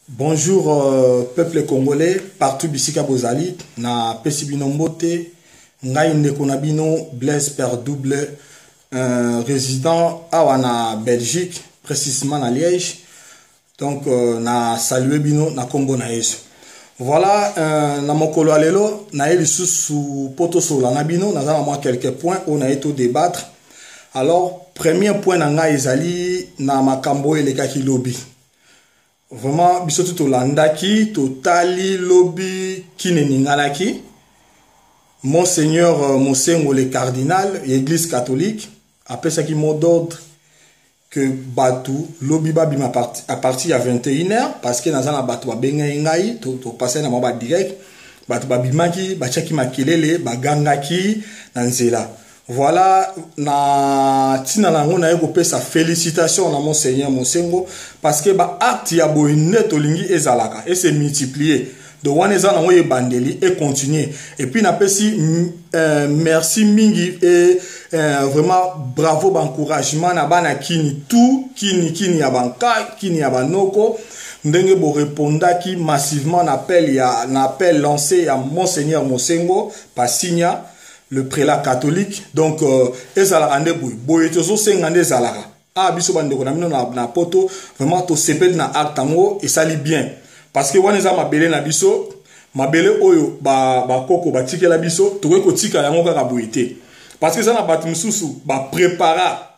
Bonjour peuple congolais partout bisika bozali na pesi bino mbote ngai ndeko na bino Blaise Père Double résident awa na Belgique précisément na Liège donc na saluer bino na kombo na Yesu. Voilà na mokolo ya lelo na ye lisusu po tosolola na bino naza na mwa quelques points oyo na ye to débattre. Alors premier point na ngai ezali na makambo oyo elekaki lobi. Vraiment biso tu tolandaki totali lobi kine ninganaki Monseigneur Mosengo le cardinal Église catholique apesaki mot d'ordre que batu lobi babima à partir ya 21h parce que naza na batu babengai ngai to passer na ba direct batu babimaki batiaki makelele bagangaki na nzela. Voilà na tina nango na yeko pesa félicitations na Monseigneur Mosengo parce que ba acte ya boye nde tolingi ezalaka et se multiplier. Donc wana eza nango ebandeli et continuer. Et puis na pesi merci mingi et vraiment bravo ba encouragement na bana kini tout kini kini ya banka kini ya banoko ndenge bo répondaki massivement na appel ya na appel lancé ya Monseigneur Mosengo Pasinya le prélat catholique. Donc ezalaka nde boye boye tozosenga nde ezalaka ah biso bandeko na bino na poto vraiment tosepeli na acte yango esali bien parce que wana eza mabele na biso mabele oyo bakoko batikela biso tokoki kotika yango kaka boye te parce que eza na bato mosusu baprépara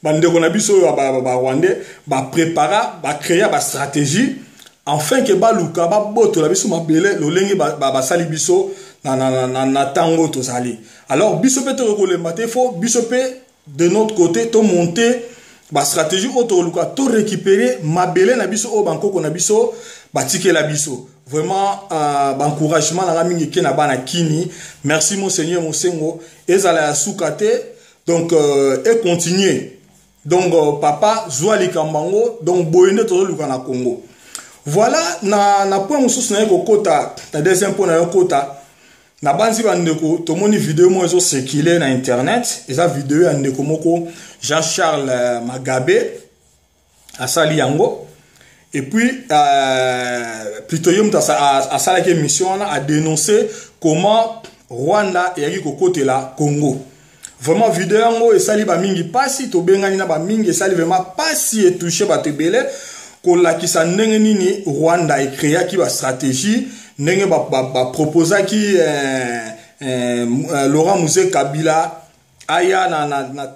bandeko na biso oyo ba Rwandais baprépara bacréa ba stratégie enfin que baluka babotola biso mabele lolenge basali biso na tango tozali. Alors biso pe tokoki kolemba te, faut biso pe de notre côté to monter ba stratégie oyo tokoluka to récupérer mabele na biso oyo bankoko na biso batikela biso. Vraiment ba encouragement na nga mingi ke na bana kini. Merci Monseigneur Mosengo ezala ya suka te. Donc et continuer. Donc papa zwa likambango donc boye nde tozoluka na Congo. Voilà na point mosusu na ye kokota na deuxième point na ye kokota na banzi bandeko tomoni vidéo moko ezo circuler na internet eza vidéo ya ndeko moko Jean-Charles Magabe asali yango et puis plutôt ye moto asalaki émission wana a dénoncer comment Rwanda eyaki kokotela Congo. Vraiment vidéo yango esali ba mingi pasi tobengani na ba mingi esali vraiment pasi et touché bato ebele kolakisa ndenge nini Rwanda ecréaki ba stratégie ndenge ba proposaki Laurent Mzee Kabila aya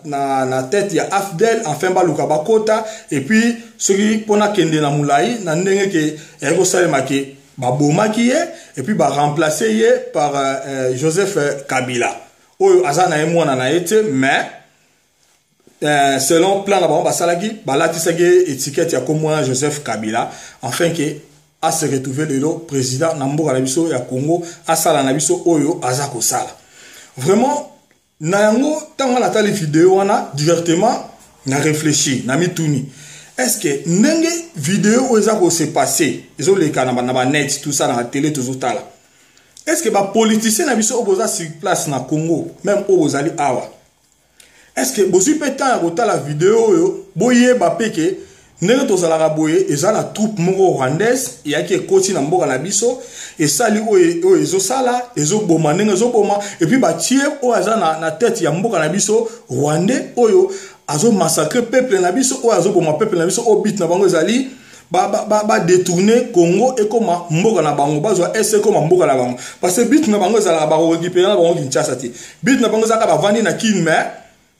na tête ya AFDL enfin baluka bakota et puis soki pona kende na mulai na ndenge ke eyaki kosalema ke babomaki ye et puis ba remplacer ye par Joseph Kabila oyo aza na ye mwana na ye te mais selon plan na bango basalaki balatisaki étiquette ya komona Joseph Kabila enfin ke a se retrouver lelo président na mboka na biso ya Congo asala na biso oyo aza kosala. Vraiment na yango ntango natali vidéo wana directement na réfléchir na mituni est-ce que ndenge vidéo oyo eza ko se passer ezoleka na ba net tout ça na télé tozotala est-ce que ba politicien na biso oyo boza sur place na Congo même oyo bozali awa est-ce que bozwi mpe temps ya kotala vidéo oyo boyeba pe ke ndenge tozalaka boye eza na troupe moko rwandaise eyaki ekoti na mboka na biso esali oyo ezosala ezoboma ndenge ezoboma et puis batie oyo aza na tête ya mboka na biso rwandais oyo azomassacre peuple na biso oyo azoboma peuple na biso oyo bit na bango ezali ba détourner Congo ekoma mboka na bango bazwa est ekoma mboka na bango parce que bit na bango ezalaka bakorécupérer na bango Kinshasa te bit na bango ezalaka bavandi na Kin mais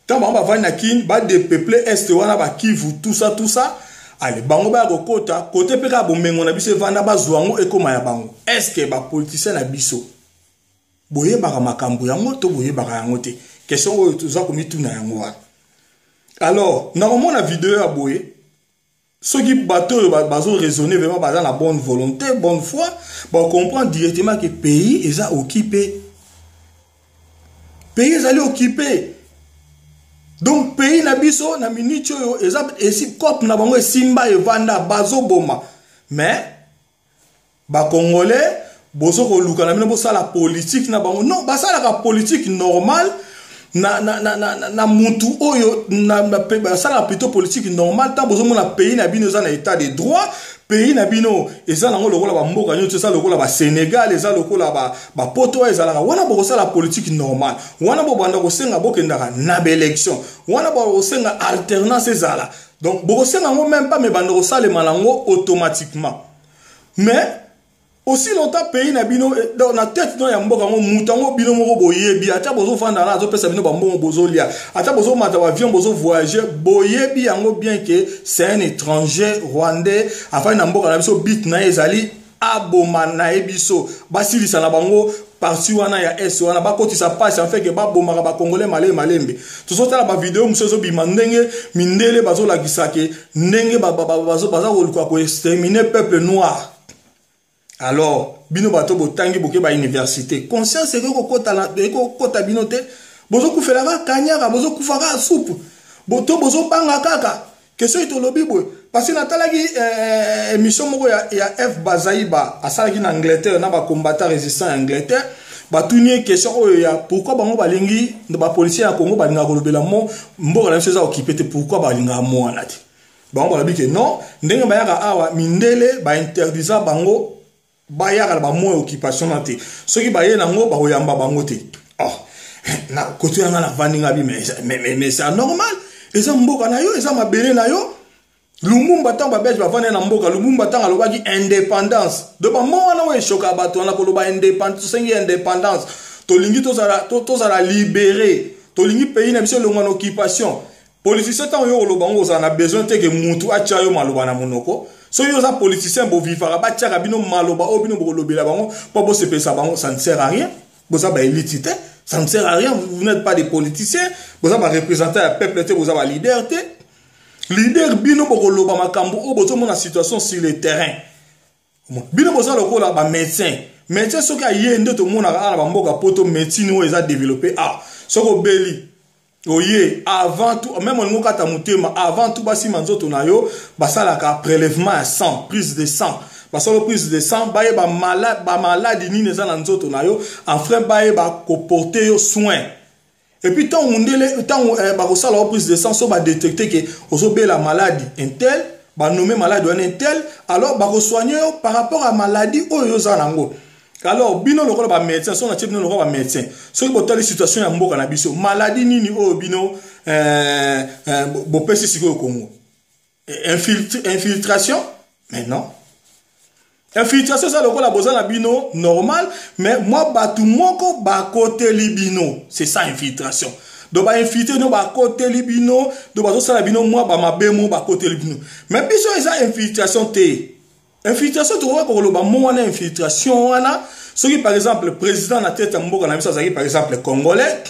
tant bango bavandi na Kin ba dépeupler est wana ba Kivu tout ça tout ça allez bango baya kokota côté pe kaka bomengo na biso evanda bazwa yango ekoma ya bango. Est-ce que ba politicien na biso boyebaka makambo yango to boyebaka yango te? Question oyo toza komituna yango wana. Alors nakomona vidéo ya boye soki bato oyo bazo raisonner vraiment baza na bonne volonté bonne foi ba comprendre directement que pays eza occupé, pays ezali occupé. Donc pays na biso na minute oyo eza esi cop na bango esimba evanda bazoboma mais ba congolais bozo koluka na bino bosala politique na bango non basalaka politique normale na mutu oyo na basalaka plutôt politique normale tant bozomona pays na bino eza na état de droit. Pays na bino eza nango lokola bamboka nyonso, eza lokola basénégal, eza lokola bapoto oyo ezalaka wana. Bokosala politique normale wana, bobanda kosenga bokendaka na baélection wana, bokosenga alternance ezala. Donc bokosenga yango même pas, mais banda kosalema nango automatiquement. Mais aussi longtemps pays na bino, donc na tête no ya mboka yango, moto yango bino moko boyebi, ata bozofanda na azopesa bino bambongo bozolia, ata bozomata baavion, bozovoyage, boyebi yango bien que c'est un étranger rwandais afandi na mboka na biso. But na ye ezali aboma na ye biso, basilisa na bango parti wana ya est wana, bakotisa mpasi afin que babomaka bacongolais malembe malembe. Tozotala bavideo mosusu ezobima, ndenge mindele bazolakisa ke ndenge baza koluka koexterminer peuple noir. Alors bino bato botangi, boke bauniversité, conscience ekoki kokota bino te. Bozokufela kaka kanyaka, bozokufa kaka supu to bozobanga kaka ke soki tolobi boye. Parce que natalaki émission moko ya Eve Bazaiba asalaki na Angleterre na bacombattant résistant ya Angleterre. Batuni ye question oyo ya pourquoi bango balingi, bapolicier ya Congo balingaka kolobela mo mboka na biso eza occupé te, pourquoi balingaka mo wana te. Bango balobi ke non, ndenge bayaka awa, mindele bainterdisa bango bayaka na bamo ya occupation na te. Soki baye nango, bakoyamba bango te. Oh, na koto yanga navandi nga bi, mais c'est anormal. Eza mboka na yo, eza mabele na yo. Lumumba, ntango babelge bavandi na mboka, Lumumba ntango alobaki indépendance, donc bamo wana oyo eshokaka bato wana koloba indépendance, tosengi indépendance, tolingi tozala libéré, tolingi pays na biso elongwa na occupation. Politicien, ntango yo koloba ngo, ozala na besoin te ke mutu atya yo maloba na monoko. Soki oza politicien, bovivaka, batiaka bino maloba oyo bino bokolobela bango mpo bosepelisa bango. Ça ne sert à rien. Boza baélite te, ça ne sert à rien. Vous n'êtes pas des politiciens, boza bareprésentant ya peuple te, boza baleader te. Leader, bino bokoloba makambo oyo bozomona, situation sur le terrain. Bino boza lokola bamédecin. Médecin soki aye, nde tomonaka awa na bamboka poto, médecine oyo eza développé ah, soki obeli, oye, avant tout, même olingi okata motema, avant tout basima nzoto na yo, basalaka prélèvement ya sang, prise de sang. Basala prise de sang, bayeba bamaladi nini eza na nzoto na yo, enfin bayeba koporter yo soin. Et puis ntango mondele, ntango bakosala yo prise de sang, so badétecte ke ozobela maladie un tel, banome maladie wana un tel, alors bakosoigne yo par rapport à maladie oyo oza nango. Alors bino lokola bamédecin, so natie bino lokola bamédecin, soki botali situation ya mboka na biso, maladie nini oyo bino bopesi sikoyo Congo? Infiltration? Mais non, infiltration eza lokola boza na bino normal, mais mwa bato moko bakoteli bino, c'est ça infiltration. Donc bainfiltre bino, bakoteli bino, donc bazosala bino mwa bamabe mo, bakoteli bino. Mais biso eza infiltration te. Infiltration, tokoka koloba mo wana infiltration wana soki par exemple président na tête ya mboka na biso azalaki par exemple congolais,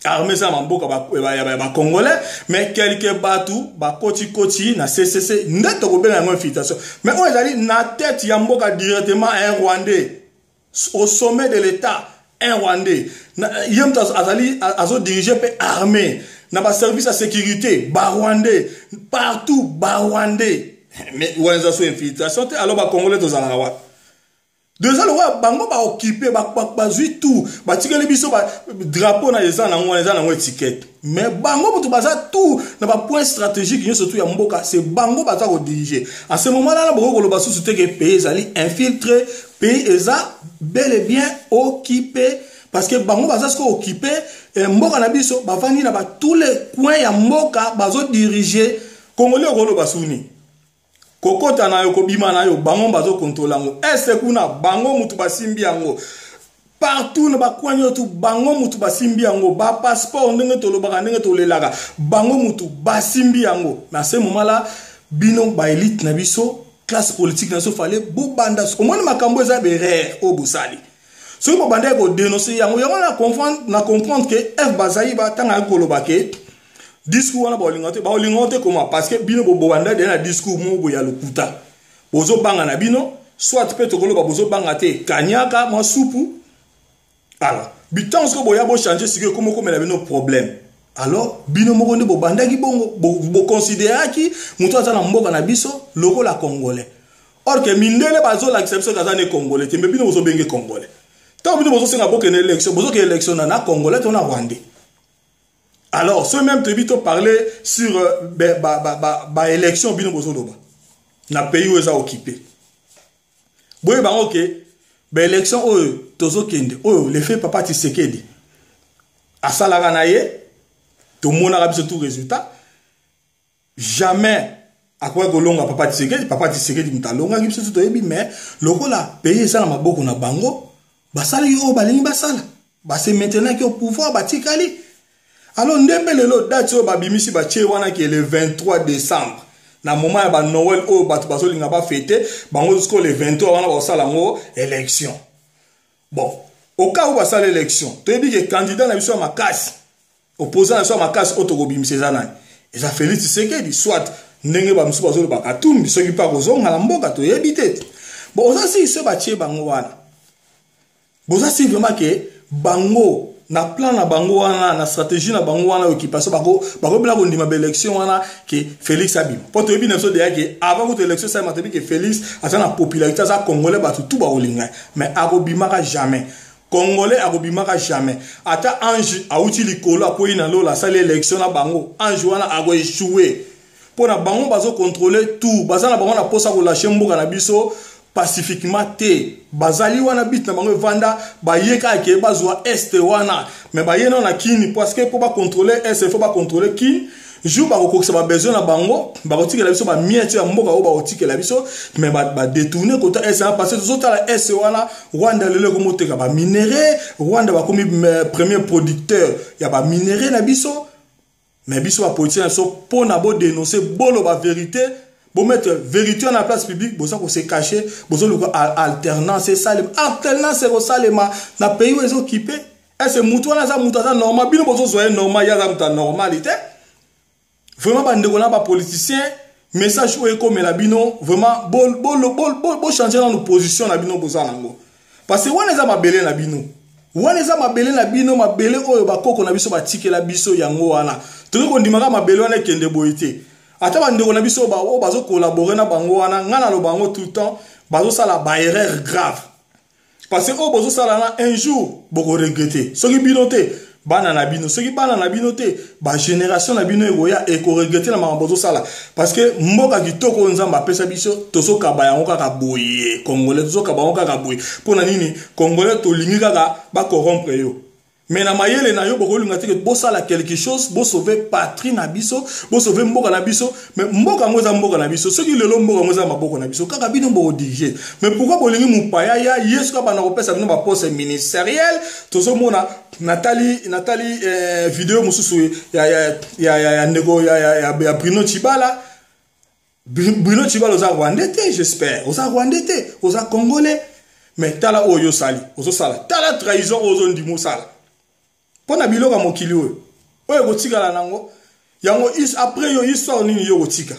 armée eza na mboka ya bacongolais, mais quelque bato bakotikoti na ccc, nde tokobenga yango infiltration. Mais oyo ezali na tête ya mboka directement un Rwandais, au sommet de l'État un Rwandais, ye moto azali azodirige mpe armée, na baservice ya sécurité barwandais, partout barwandais, mais wana eza so infiltration te. Alors bacongolais tozalaka wapi? Déjà lokola bango baokipe, bazwi tout, batikeli biso drapeau na eza nango wana, eza nango étiquette, mais bango moto baza tout na bapoint stratégique nyonso tout ya mboka, c'est bango baza kodirige. En ce moment là, bokoki koloba susu te ke pays ezali infiltré. Pays eza bel et bien occupé, parce que bango baza sikoyo occupé mboka na biso, bavandi na ba tous les coins ya mboka, bazodirige. Congolais okoloba suni kokota na yo, kobima na yo, bango bazokontrola yango. Este kuna, bango mutu basimbi yango. Partout na bacoin nyonso, bango mutu basimbi yango. Bapasseport, ndenge tolobaka, ndenge tolelaka, bango mutu basimbi yango. Mais à ce moment là, bino baélite na biso, classe politique na biso, fallait bobanda omoni makambo eza berere oyo bosali. Soki bobandaki kodénonce yango, yango na comprendre ke Eve Bazaiba ntango ayaki koloba ke discours wana baolinga te, baolinga te koma, parce que bino bobanda de na discours moko boye ya lokuta. Bozobanga na bino, soit mpe tokoloba bozobanga te, kanyaka mwa supu. Alors bitango soki boya bochange, sikoyo ekoma okomela bino problème. Alors bino moko nde bobandaki bongo, bokonsideraki moto aza na mboka na biso lokola congolais, or ke mindele bazolakisa biso aza ne congolais te, mais bino bozobenge congolais. Ntango bino bozosenga bokende élection, bozokende élection na congolais to na rwandais? Alors ce même toyebi, toparler sur baélection ba, ba, ba bino bozoloba. Na pays oyo eza occupé, boyeba yango ke baélection oyo tozokende oyo, le fait papa Tshisekedi asalaka na ye, tomonaka biso tout résultat. Jamais akoki kolonga papa Tshisekedi. Papa Tshisekedi moto alongaki, biso toyebi. Mais lokola pays eza na maboko na bango, basalaki oyo balingi basala, base maintenaki au pouvoir, batikali. Alors nde mpe lelo date oyo babimisi, batie wana ke le 23 décembre, na moment ya banoël oyo bato bazolinga bafêter bango. Sikoyo le 23 wana bakosala yango élection. Bon, au cas où basala élection, toyebi ke candidat na biso ya makasi, opposant na biso ya makasi oyo tokobimisa eza nani? Eza Félix Tshisekedi, soit ndenge bamosusu bazoloba Katumbi, soki mpe akozonga na mboka, toyebi te. Bon, oza si so batie bango wana, boza si vraiment ke bango na plan na bango wana, na stratégie na bango wana, occupation, bakobela kondima baélection wana ke Félix abima. Mpo toyebi na biso deya ke avant kutu élection esalema, toyebi ke Félix aza na popularité, aza Congolais, bato tu bakolinga, mais akobimaka jamais. Congolais akobimaka jamais. Ata ange awuti likolo, akwei na lola, asali élection na bango, ange wana akoéchouer. Mpo na bango bazocontrôler tout, baza na bango na mposa kolâcher mboka na biso pacifiquement te. Bazali wana, but na bango evanda, baye kaka ke bazwa Est wana, mais baye nano na Kini, parce que mpo bacontrôler Est, faut bacontrôler Kini. Jour bakokokisa babesoin na bango, bakotikela biso bamiettes ya mboka oyo bakotikela biso, mais badétourner kota Est wana, parce que tozotala Est wana, Rwanda lelo ekomi oteka baminerais. Rwanda bakomi premier producteur ya baminerais na biso. Mais biso bapoliticien na biso, mpo na bodénoncer, boloba vérité, bomettre vérité na place publique, boza kose cacher, bozoluka alternance esalema. Alternance ekosalema na pays oyo eza occupé? Ese mutu wana aza mutu aza normal? Bino bozozwa ye normal, ye aza mutu ya normal te. Vraiment, bandeko na bapoliticien, message oyo ekomela bino, vraiment bochanger nanu position na bino boza nango, parce que wana eza mabele na bino, wana eza mabele na bino, mabele oyo bakoko na biso batikela biso yango wana. Tokoki kondimaka mabele wana ekende boye te. Ata bandeko na biso oyo bazocollaborer na bango wana, ngai naloba yango tout le temps, bazosala baerreur grave, parce que oyo bozosala na, un jour bokoregretter. Soki bino te, bana na bino, soki bana na bino te, bagénération na bino ekoya ekoregretter na makambo bozosala, parce que mboka kitoko oyo Nzambe apesa biso, tozokaba yango kaka boye. Congolais, tozokaba yango kaka boye. Mpo na nini? Congolais tolingi kaka bacorrompre yo, mais na mayele na yo bokolinga te ke bosala quelque chose, bosauver patrie na biso, bosauver mboka na biso. Mais mboka yango eza mboka na biso. Soki lelo mboka yango eza maboko na biso, kaka bino bokodiriger. Mais pourquoi bolingi mopaya ya ye soki abanda kopesa bino baposte ministériel? Tozomona, natali video mosusu ya ndeko ya Bruno Tshibala. Bruno Tshibala, oza Rwandais te, j'espère oza Rwandais te, oza Congolais. Mais tala oyo osali, ozosala, tala trahison oyo ozondima osala mpo na biloko ya mokili oyo, oyo ekotikala nango yango après yo. Histoire nini yo kotika?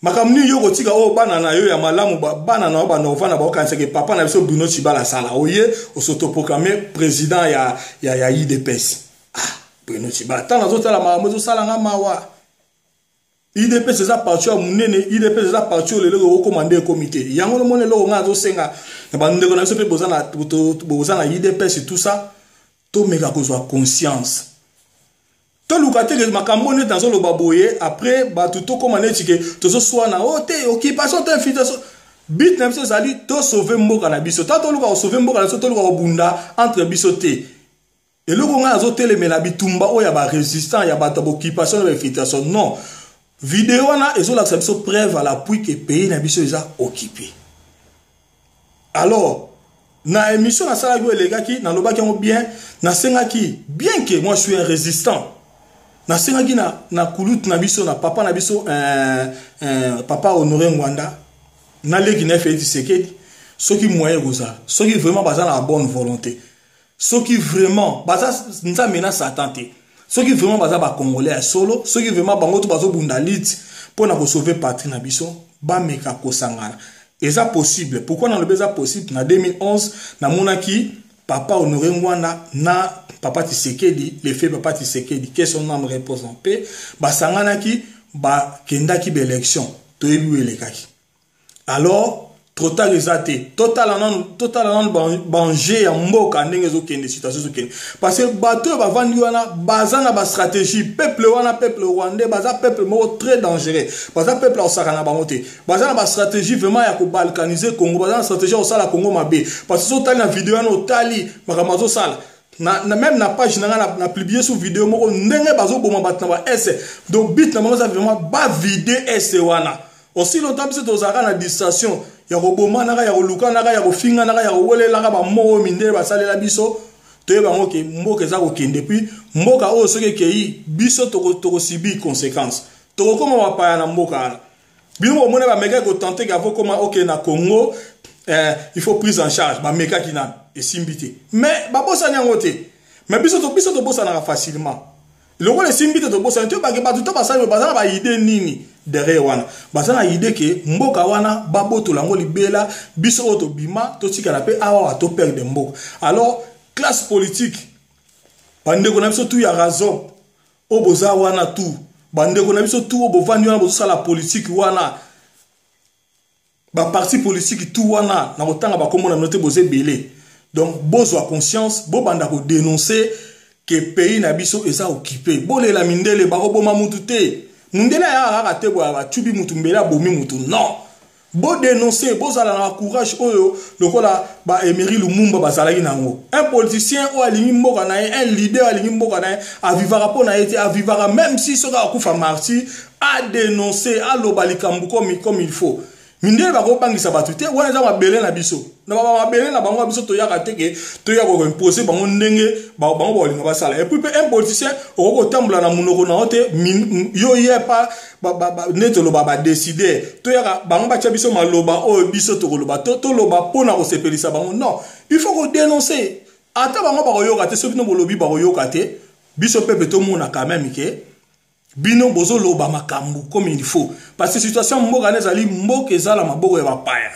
Makambo nini yo kotika oyo bana na yo ya malamu, bana na yo banda kovanda, bakokanisaka papa na biso Bruno Tshibala asala? Oye os'autoproclamer président ya UDPS. Ah, Bruno Tshibala, ntango azotala makambo ezosalanga mawa. UDPS eza parti ya monene, UDPS eza parti oyo lelo ekokóma nde ekomi te. Yango nomoni eloko ngai azosenga na bandeko na biso mpe boza na UDPS, tout ça, tomeka kozwa conscience, toluka te makambo neti nazoloba boye, après bato tokóma neti ke tozoswana o te, occupation te, infiltration. But na biso ezali tosauver mboka na biso. Ta toluka kosauver mboka na biso, toluka kobunda entre biso te. Eloko ngai azotelemela, bitumba oyo ya barésistant, ya bato ya boccupation na bainfiltration, non. Video wana ezolakisa biso preuve à l'appui ke pays na biso eza occupé. Alors na émission nasalaki oyo elekaki, nalobaki yango bien, nasengaki, bien que moi je suis un résistant, nasengaki na kulutu na biso, na papa na biso, papa Honoré Ngbanda, naleki na Félix Tshisekedi, soki moyen ekozala, soki vraiment baza na bonne volonté, soki vraiment baza Nzambe na Satan te, soki vraiment baza bacongolais ya solo, soki vraiment bango to bazobunda lutte mpo na kosauver patrie na biso, bameka kosangana. Eza possible. Pourquoi nalobi eza possible? Na 2011 namonaki papa Honoré Ngbanda na papa Tshisekedi, le fait papa Tshisekedi, que son âme repose en paix, basanganaki, bakendaki baélection, toyebi oyo elekaki. Alors Trop tard eza te. Totala nanu, totala nanu baenjeu ya mboka ndenge ezokende, situation ezokende, parce que bato oyo bavandi wana baza na bastratégie. Peuple wana, peuple rwandais, baza peuple moko très dangereux, baza peuple akosaka na bango te. Baza na bastratégie vraiment ya kobalkaniser Congo, baza na stratégie ya kosala Congo mabe, parce que sotali na video wana, otali makambo azosala na même na page na nga na publier sur vidéo moko ndenge bazoboma bato na ba Est. Donc but na bango eza vraiment bavider Est wana. Aussi longtemps biso tozalaka na distraction ya kobomanaka, ya kolukanaka, ya kofinganaka, ya kowelelaka bamoko oyo mindele basalela biso, toyeba yango ke mboka eza kokende. Puis mboka oyo soki ekei, biso tokosubir conséquence, tokokóma bapaya na mboka wana. Bino bomoni, bamekaki kotenter ke avo koma okende na Congo, il faut prise en charge. Bamekaki nano, esimbi te, mais babosani yango te. Mais biso tobosanaka facilement. Lokola esimbi te, tobosani. Toyebake bato to basali, baza na baidées nini derrière wana? Baza na idée ke mboka wana babotola yango libela, biso oyo tobima totikala mpe awa, toperdre mboka. Alors classe politique, bandeko na biso tu ya raison oyo boza wana, tu bandeko na biso tu oyo bovandi wana, bozosala politike wana, baparti politike tu wana, na kotanga bakombo na bino te, boza ebele. Donc bozwa conscience, bobanda kodénoncer ke pays na biso eza occupé. Bolela mindele, bakoboma mutu te. Mundele ayaka kaka te boya bacubi mutu mbele, abomi mutu. Non, bodénoncer, bozala na courage oyo lokola baemery Lumumba bazalaki nango. Un politicien oyo alingi mboka na ye, un leader alingi mboka na ye, avivaka mpo na ye te, avivaka même si soki akufa martyr, adénoncer, aloba likambo comme il faut. Mindele bakobangisa bato te. Wana eza mabele na biso, na mabele na bango, biso toyaka te ke toya koimposer bango ndenge bango bakolinga basala. Et puis mpe un politicien okoki kotambola na monoko na yo te, yo ye pa nde toloba badécider, toyaka bango batya biso maloba oyo biso tokoloba, toloba mpona kosepelisa bango. Non, il faut kodénoncer. Ata bango bakoyoka te, soki bino bolobi bakoyoka te, biso pepe tomona quand même ke bino bozoloba makambo comme il faut, parce que situation mboka wana ezali, mboka eza na maboko ya bapaya.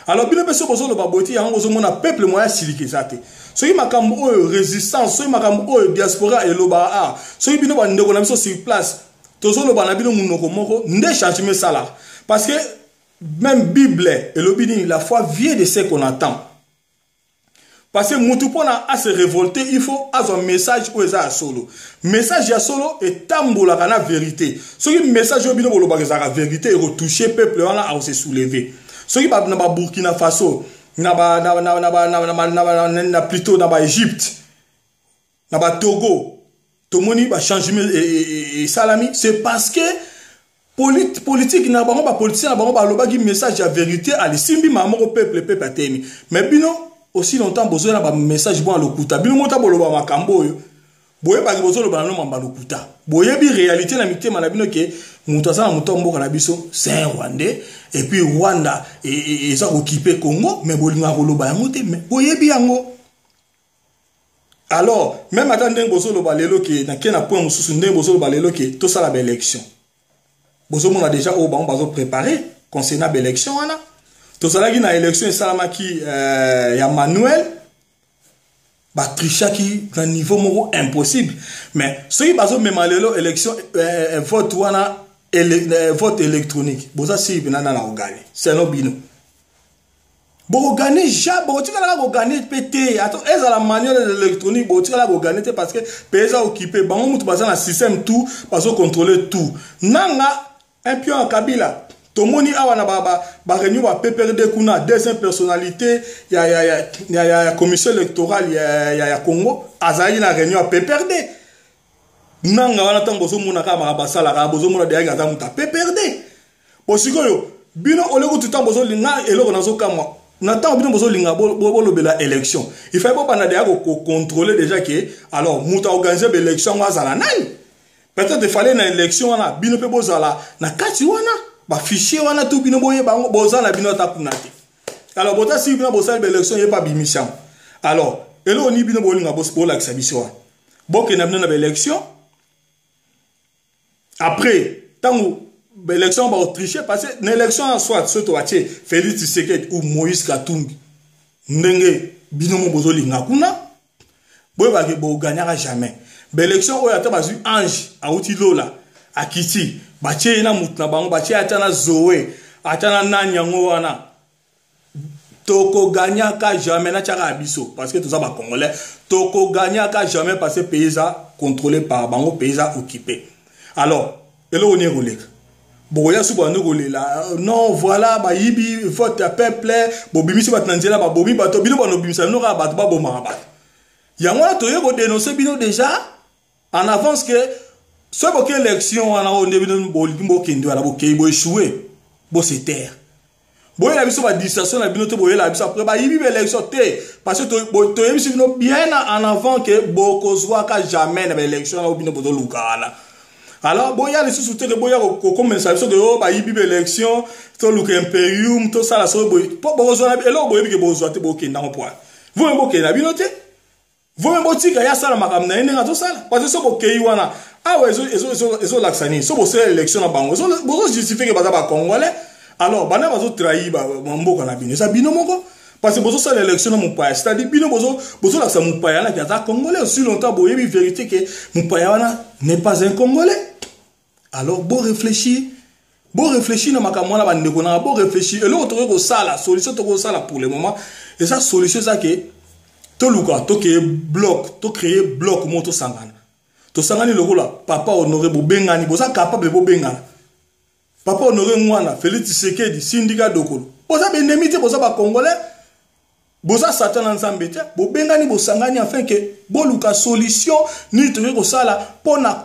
Alors bino mpe soki bozoloba boye ti yango, bozomona peuple moya silika eza te. Soki makambo oyo résistance, soki makambo oyo diaspora elobaka a, soki bino bandeko na biso sur place tozoloba na bino monoko moko, nde changement esalaka. Parce que même Bible elobi nini? La foi vient de ce qu'on attend. Parce que mutu mpona ase révolter, il faut azwa message oyo eza ya solo. Message ya solo etambolaka na vérité. Soki message oyo bino bolobaka ezalaka vérité, ekotoucher peuple wana, akose soulever. Soki na baburkina Faso, na, ba, na, na, na, na, na, na, na, na plutôt na baEgypte, na baTogo, tomoni bachangement esalami, c'est parce que politique na bango, bapoliticien na bango balobaki message ya vérité, alisimbi maa moko peuple atemi. Mais bino, aussi longtemps bozoya na bamessage bon ya lokuta, bino mota boloba makambo oyo boyebaki, bozoloba nano mamba lokuta. Boyebi réalité na mitema na bino ke moto aza na moto ya mboka na biso, c'est un Rwandais, et puis Rwanda eza kooccuper Congo, mais bolingaka koloba yango te, mais boyebi yango. Alors même ata ndenge bozoloba lelo ke nake na point mosusu, ndenge bozoloba lelo ke tosala baélection, bozomona déjà oyo bango bazopréparer concernant baélection wana. Tozalaki na élection esalamaki ya manuel, batrichaki na niveau moko impossible. Mais soki bazomema lelo élection, vote wana, vote électronique, boza siri mpena na kogagner. Selon bino bokogagner ja, bokotikalaka kogagner mpe te. Ata ezala manuel, électronique, bokotikalaka kogagner te, parce que mpe eza occupé. Bango mutu baza na système tout, bazocontrôler tout. Nanga un pion ya Kabila, tomoni awa na baréunion ba PPRD kuna, deuxième personnalité ya commission électorale ya Congo azalaki na réunion ya PPRD. Nanga wana, ntango bozomona kaka makambo asalaka, bozomona deyaki aza moto ya PPRD. Bo sikoyo bino ole kutu, ntango bozolinga eloko, nazokamwa na ntango bino bozolinga bolobela élection, il fallait bobanda deya kocontrôler déjà ke alors moto aorganiser baélection yango azala nani. Peut-être efallait na élection wana bino mpe bozala na kati wana, bafichier wana tu bino boyeba yango, boza na bino ata kuna te. Alors bota siki bino bosali baélection, ye mpe abimisi yango. Alors eloko nini bino bolinga bolakisa biso wana? Bokenda bino na baélection, après ntango baélection baotricher, parce que na élection en soit soki tobatie Félix Tshisekedi ou Moïse Katumbi, ndenge bino mo bozolinga kuna, boyebake bogagnaka jamais baélection oyo. Ata bazwi ange awuti lola akiti, batie ye na mutu na bango, batie ata na Zoe, ata na nani yango wana. Tokoganyaka jamais natiaka ya biso, parce que toza bacongolais. Tokoganyaka jamais, parce que pays eza contrôlé par bango, pays eza occupé. Alors eloko nini ekoleka? Bokoya su bandi kolela: non, voilà, bayibi vote ya peuple, bobimisi bato na nzela, babomi bato. Bino bando obimisa bino kaka bato babomaka bato. Yango wana toye kodénonce bino déjà en avance que soki boke élection wana oyo nde bino bolingi bokende wana, bokei, boéchoué, bose taire, boyela biso badistraction na bino te. Boyela biso après bayibi baélection te, parce que toyebisi bino bien en avant que bokozwaka jamais na baélection wana oyo bino bozoluka wana. Alors boya lisusu te ke boya kokomelisa biso ke oyo bayibi baélection, toluka imperium, tosala soki boye. Bokozwa eloko boyebi ke bozwa te, bokendango po vomi bokende na bino te. Vomi botika ye asala makambo na ye ndenge azosala, parce que so bokei wana awa, ezolakisa nini? So bosala élection na bango, bozojustifie ke baza bacongolais. Alors bana bazotrahir mboka na bino, eza bino moko, parce que bozosala élection na mopaya. C'est-à-dire bino bozolakisa mopaya wana ke aza congolais. Aussi longtemps boyebi vérité ke mopaya wana n'est pas un Congolais. Alors boréfléchir, boréfléchir na makambo wana, bandeko nanga, boréfléchir. Eloko tokoki kosala, solution tokoki kosala pour le moment, eza solution eza ke toluka tokeye bloc, tocréer bloc moko, tosangana. Tosangani lokola papa Honoré, bobengani, boza capable bobengana papa Honoré Ngbanda, Félix Tshisekedi, Sindika Dokolo. Boza baennemi te, boza bacongolais, boza satan na Nzambe te. Bobengani, bosangani afin ke boluka solution nini tokoki kosala mpo na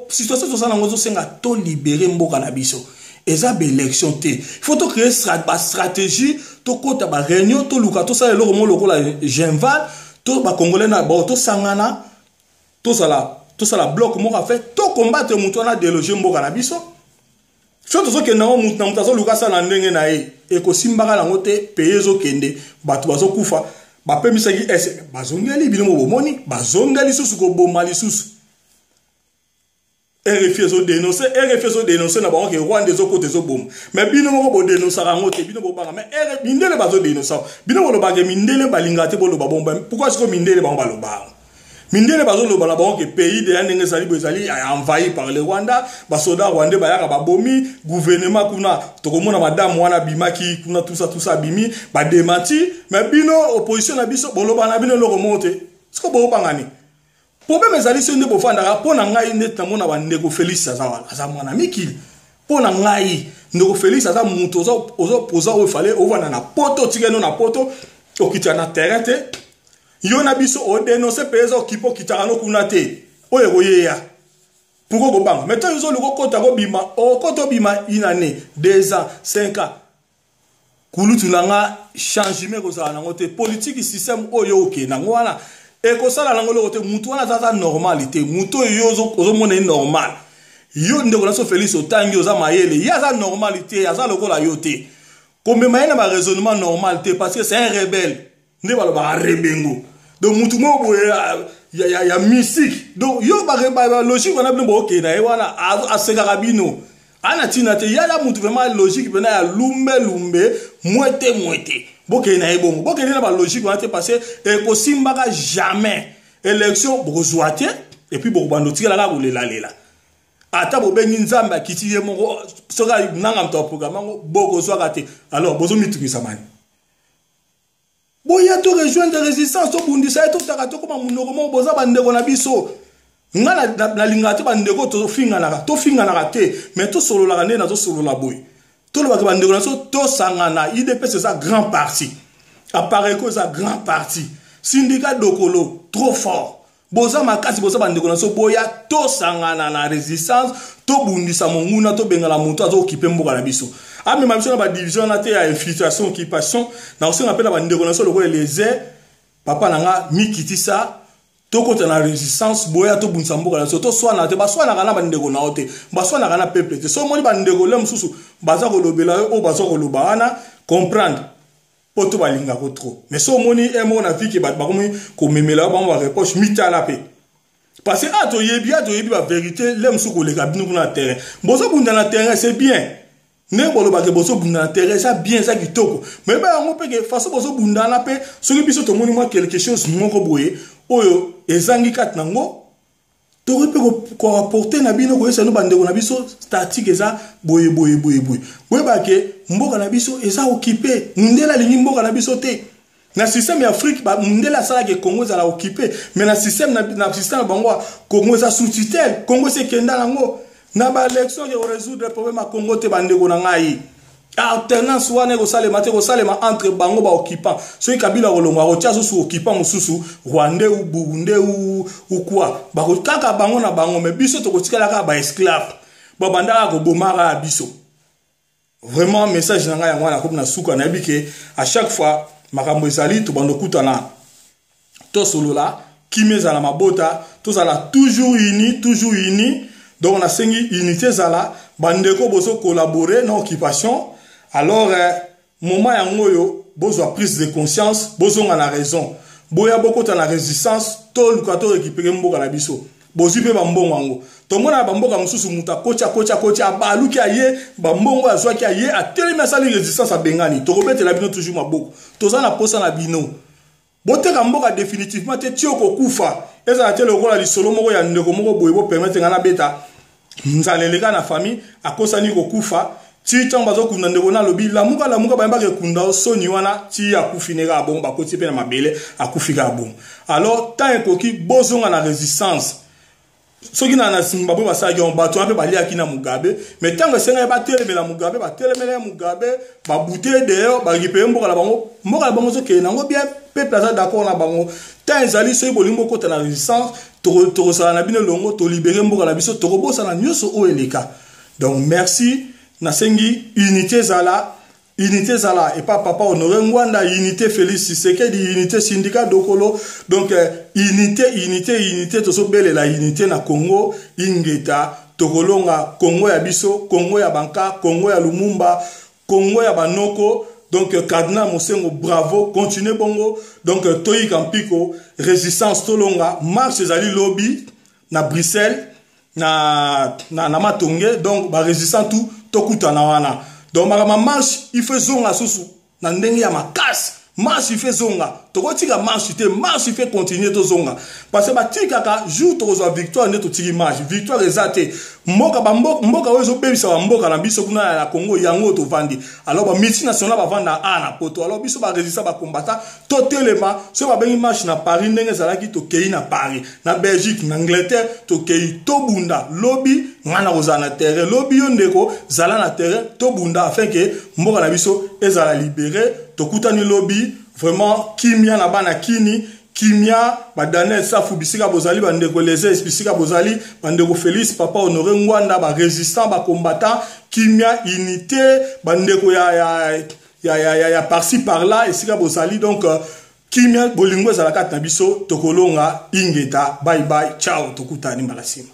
situation tosala yango. Ezosenga tolibérer mboka na biso. Eza baélection te. Il faut tocréer bastratégie, tokɔta baréunion, toluka tosala eloko moko lokola Genval to bacongolais na bao, tosangana, tozala, tosala bloc moko afin tocombattre moto wana, déloger mboka na biso. So tozokende yango, mutu na moto azoluka asala na ndenge na ye, ekosimbaka nango te. Pays ezokende, bato bazokufa. Bapemisaki ese, bazongeli bino mo bomoni, bazongeli lisusu koboma lisusu. RFI ezodénonce, RFI ezodénonce na bango ke Rwanda ezokota, ezoboma. Mais bino moko bodénonsaka yango te, bino bobanga. Mais mindele bazodénonsa, bino bolobaka mindele balingaka te boloba bomba. Pourquoi sikoyo mindele bango baloba yango? Mindele bazoloba na bango ke pays deya ndenge ezali boye, ezali envahi par le Rwanda. Basoda rwandais bayaka, babomi gouvernement kuna. Tokomona madame wana abimaki kuna, tusa tusa, abimi badémenti. Mais bino opposition na biso, boloba na bino eloko moko te. Siko bobangani, problème ezali so nde bofandaka. Mpo na ngai, nde namona bandeko, Félix aza wana, aza mwana mikili. Mpo na ngai, ndeko Félix aza moto ozopoza oyo fale ovanda na poto, otikeno na poto, okitaka na terrain te. Yo na biso odénonce mpe eza okipe, okitaka no kuna te. Oyo ekoyeya, pourquoi kobanga? Mais ntango ozoluka okota, kobima, okota, obima une année, 2 ans, 5 ans, kulutu na nga, changement ekozala nango te. Politike, système oyo okende yango wana, ekosala nango eloko te. Mutu wana aza normal te. Mutu oyo yo ozomona ye normal, yo ndeko na so Félix, otangi, oza mayele, ye aza normal te, aza lokola yo te. Komema ye na baraisonnement normal te, parce que c'est un rebelle, nde balobaka rebengo. Donc mutu moko boye ya mystique. Donc yo balogique wana bino bookende na ye wana, asekaka bino, ana ntina te. Yala mutu vraiment logique mpena ya lumbelumbe, mwete mwete. Bokende na ye bongo, bokende na balogique wana te, parce que ekosimbaka jamais. Élection bokozwa te, et puis bokobanda otikala kaka kolelalela. Ata bobengi Nzambe akiti ye moko, soki nanga moto aprogramme yango, bokozwaka te. Alors bozomitungisa mani. Boya to rejoindre résistance, tobundisa ye, totaka, tokóma monoko moko. Boza bandeko na biso. Nga nalingaka te bandeko tofinganaka, tofinganaka te, mais tosololaka nde nazosolola boye. Tolobaka bandeko na biso, tosangana. UDPS eza grand parti, Apareco eza grand parti, Sindika Dokolo trop fort, boza makasi, boza bandeko na biso. Boya tosangana na résistance, tobundisa monguna, tobengana moto azokipe mboka na biso, amema biso na badivision wana te ya infiltration, occupation. Na kosenga mpe na bandeko na biso lokola Elezer, papa na nga, mikitisa, tokota na résistance. Boya tobundisa mboka na biso. Toswanaka te, baswanaka na bandeko na yo te, baswanaka na peuple te. So omoni bandeko le mosusu baza kolobela yo oyo baza koloba wana, comprendre mpo to balingako trop. Mais so omoni e moko na vike, bato bakomi komemela yo bango bareproche, mitala mpe, parce que a toyebi, a toyebi bavérité le mosusu koleka bino kuna na terrain. Bozobunda na terrain, c'est bien. Ndenge bolobaka bozobunda na terrain, eza bien, eza kitoko. Mais ba yango mpe ke façon bozobundana mpe, soki biso tomoni mwa quelque chose moko boye oyo ezangi kati nango, Tokoki mpe koapporte na bino, koyesa no bandeko na biso statique eza boye boye boye boye. Boyeba ke mboka na biso eza occupé, mundele alingi mboka na biso te. Na système ya Afrique, mundele asalaka Congo ezala occupé, mais na système na système na bango, Congo eza sous tutelle. Congo esi ekenda nango na baélection ekorésoudre problème ya Congo te. Bandeko na ngai, alternance wana ekosalema te, ekosalema entre bango baoccupant. Soki Kabila kolongwa, akotia susu occupant mosusu, Rwandais ou Burundais ou quoi, kaka bango na bango. Mais biso tokotikala kaka baesclave, babandaka kobomaka ya biso. Vraiment, message na ngai yango wana. Nakomi na suka. Nayebi ke à chaque fois makambo ezali, tobanda okutana, tosolola. Kimia ezala, mabota tozala toujours uni, toujours uni. Donc nasengi unité ezala. Bandeko bozocollaborer na occupation, alors moment yango oyo bozwa prise de conscience, bozonga na raison, boya bokota na résistance, toluka torécupérer mboka na biso. Bozwi mpe bambongo yango, tomona na bamboka mosusu, moto akoti, akoti, akoti, abaluki, aye bambongo azwaki, aye atelemi, asali résistance, abengani. Tokobetela bino toujours maboko, toza na posa na bino. Boteka mboka définitivement te ti okokufa. Ezala te lokola lisolo moko ya ndeko moko boye. Bopermettre ngai nabeta nzala eleka na famille, akosani kokufa ti ntango bazokunda ndeko na alobi: "Lamuka, lamuka." Bayembaka ekunda soni wana ti akufi ne kaka bongo, bakoti mpe na mabele, akufi kaka bongo. Alors temps ekoki, bozonga na résistance. Soki na Zimbabwe basalaki yango, bato wana mpe baliaki na Mugabe, mais ntango esengaki batelemela Mugabe, batelemela ya Mugabe, babute dehors, barécupérer mboka na bango. Mboka na bango ezokende nango bien, peuple aza d'accord na bango. Temps ezali, soki bolingi bokota na résistance, tokozala na bino elongo, tolibérer mboka na biso, tokobosana nyonso oyo eleka. Donc merci, nasengi unité ezala, unité ezala epa papa Honoré Ngbanda, unité Félix Tshisekedi, unité Sindika Dokolo. Donc unité, unité, unité, tozobelela unité na Congo. Ingeta, tokolonga. Congo ya biso, Congo ya banka, Congo ya Lumumba, Congo ya banoko. Donc cardinal Mosengo, bravo, continue bongo. Donc toyika mpiko, résistance, tolonga. Marche ezali lobi na Bruxelles, na Matonge. Donc barésistant tout, tokutana wana. Donc makambo marche, il faut ezonga susu na ndenge ya makasi. Marche il faut ezonga, tokotika marche te, marche il faut continuer, tozonga, parce que batikaka jour tokozwa victoire nde totiki marche. Victoire eza te. Mboka, mboka oyo ezobebisa bamboka na biso kuna na Congo, yango oyo tovandi. Alors bamultinational bavanda a na Poto. Alors biso barésistant, bacombattant, totelema. Soki babengi marche na Paris, ndenge ezalaki, tokei na Paris, na Belgique, na Angleterre, tokei tobunda. Lobi ngai na kozala na terrain, lobi yo ndeko zala na terrain, tobunda afin ke mboka na biso ezala libéré. Tokutani lobi. Vraiment, kimia na bana kini, kimia. Badaniel Safu bisika bozali, bandeko Leze bisika bozali, bandeko Félix, papa Honoré Ngbanda, barésistant, bacombattant, kimia, unité. Bandeko ya par-ci par-là esika bozali, donc kimia, bolingo ezala kati na biso, tokolonga. Ingeta, bye bye, ciao, tokutani mbala nsima.